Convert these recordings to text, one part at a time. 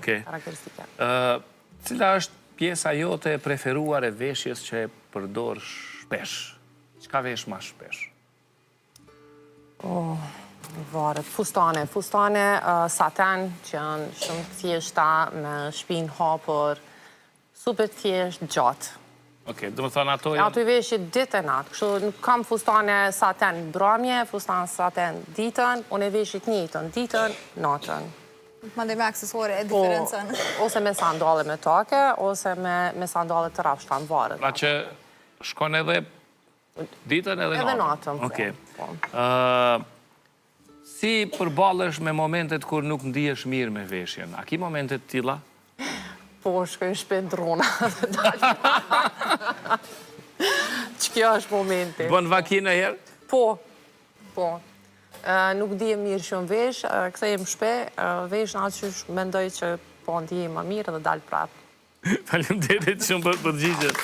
Okej. Karakteristike. Ë, cila është pjesa jote e preferuar e veshjes që e përdor shpesh? Çka vesh ma shpesh? Oh, varet. Fustane, fustane uh, saten që janë shumë të thjeshta, me shpinë hapur, super thjesht, gjatë. Okej, do të thonë ato janë... Ato i veshi ditë e natë, kështu nuk kam fustane saten mbrëmje, fustan saten ditën, unë e veshi të njëjtën, ditën, natën. Mandej me aksesore e Po, diferencën. ose me sandale me take, ose me, me sandale të rrafshta, në varet. Pra që shkon edhe ditën edhe natën. Edhe natën, po, Okej. po. Ë, si përballesh me momentet kur nuk ndihesh mirë me veshjen? A ki momente të tilla? Po, shkoj në shpi ndrrona dhe dalë. Që kjo është momenti. Bën vaki në herë? Po, po. Ë, Nuk ndihem mirë që më vesh, ë, kthehem në shpi, ë, vesh në atë që mendoj që po ndihem më mirë dhe dal prapë. Faleminderit shumë për përgjigjen.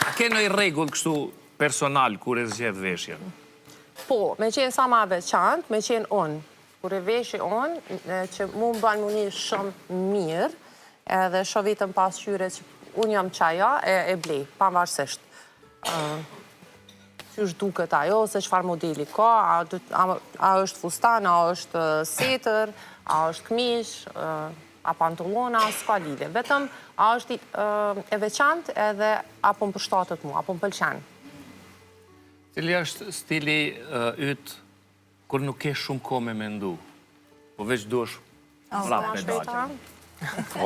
A ke ndonjë rregull kështu personal kur e zgjedh veshjen? Po, me qenë sa ma veçantë, me qenë unë. Kur e veshi unë, e, që mu më banë mu një shumë mirë, edhe shoh vetëm pasqyre që unë jam qajo, e, e blej, pavarësisht. Ë, Qysh duket ajo, ose çfarë modeli ka, a, a, a është fustan, a është setër, a është këmish, ë, a pantallona, s'ka lidhje. Vetëm a është i- ë, e veçantë edhe apo më përshtatet mua, apo më pëlqen. Cili është stili uh, yt kur nuk ke shumë kohë me mendu? Po veç duhesh prapë me dalë.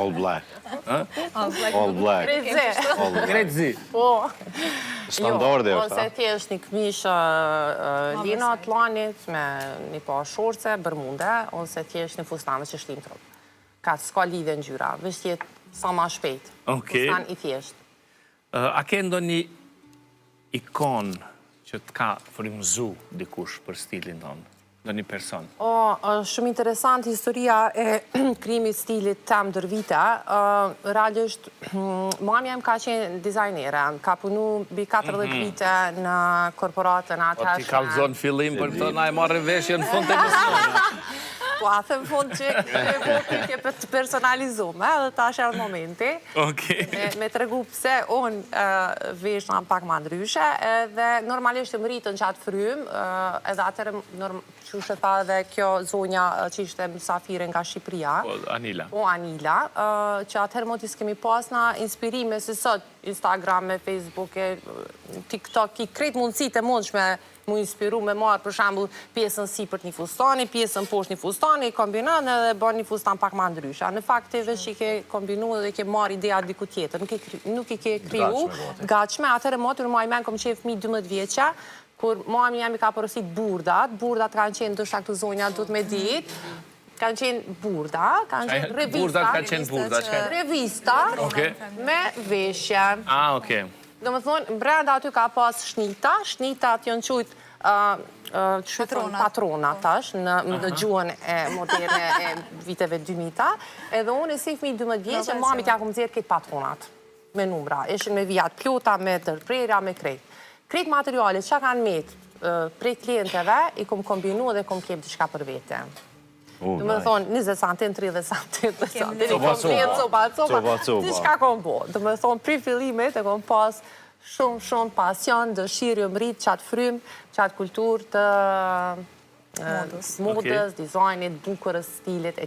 All black. All black. Krejt zi. All black. Krejt zi. Po. Standardi Jo, është, ose a? thjesht një këmish uh, lino të lanit me një pa shorce, bërmunde, ose thjesht një fustan që shtin trup. Ka s'ka lidhje ngjyra, veç t'jetë sa ma shpejt. Okej. Fustan i thjesht. Uh, a ke ndonjë ikon që të ka frymëzu dikush për stilin tonë? Ndonjë person? O, është shumë interesant historia e krijimit stilit tem ndër vite. Ë, realisht, mamja im ka qenë dizajnere, ka punu mbi 40 vite në korporatën Po ti atëhershme. kallzon fillim për këto, na e marrë veshjen në fund të emisionit. Po, a them fund që e po pyetje për të personalizume, edhe tash erdh momenti. Okej. Me, me tregu pse unë uh, veshna pak ma ndryshe, edhe normalisht më rritën qatë frym, uh, edhe atëherë, norm, që e tha edhe kjo zonja uh, që ishte mysafire nga Shqipëria. Po, Anila. Po, Anila, uh, që atëherë moti s'kemi pas na inspirime si sot, Instagram, e Facebook, e, TikTok, ki krejt mundësit e mundshme mu inspiru me marrë për shembull pjesën sipër të një fustani, pjesën poshtë një fustani, kombinon edhe bën një fustan pak ma ndryshe. Në fakt ti veç i ke kombinu dhe i ke marrë ideja diku tjetër, nuk i, kri- nuk i ke kriju Gatshme, gatshme, atëherë moti unë maj men kom qenë fëmijë 12 vjeqa, kur mami jam i ka porosit burdat, burdat kanë qenë ndoshta këtu zonja duhet me ditë, kanë qenë burda, kanë qenë revista. Burdat kanë qenë burda, çka? Revista Okej. me veshje. Ah, okej. Do më thonë, brenda aty ka pas shnita, shnitat janë qujt uh, uh, që thonë Patrona. patrona tash, në, në gjuhën e moderne e viteve 2000-ta, edhe unë e si fëmijë 12 vjeç, e mamit ja kom nxjerr këtë patronat me numra. Ishin me vijat plota, me dërprerja, me krejt. Krejt materialet që kanë met uh, prej klienteve, i kom kombinu dhe kom kep diçka për vete. Oh, Do më nice. thonë, 20 santim, 30 santim, 30 santim, i Copa, kom copa. blerë copa, copa, Copa, copa. diçka kom bo. Do më thonë, pri fillimit e kom pas shumë, shumë pasion, dëshirë, jom rrit qatë frym, qatë kulturë të Modës. modës, dizajnit, bukurës, stilit, e.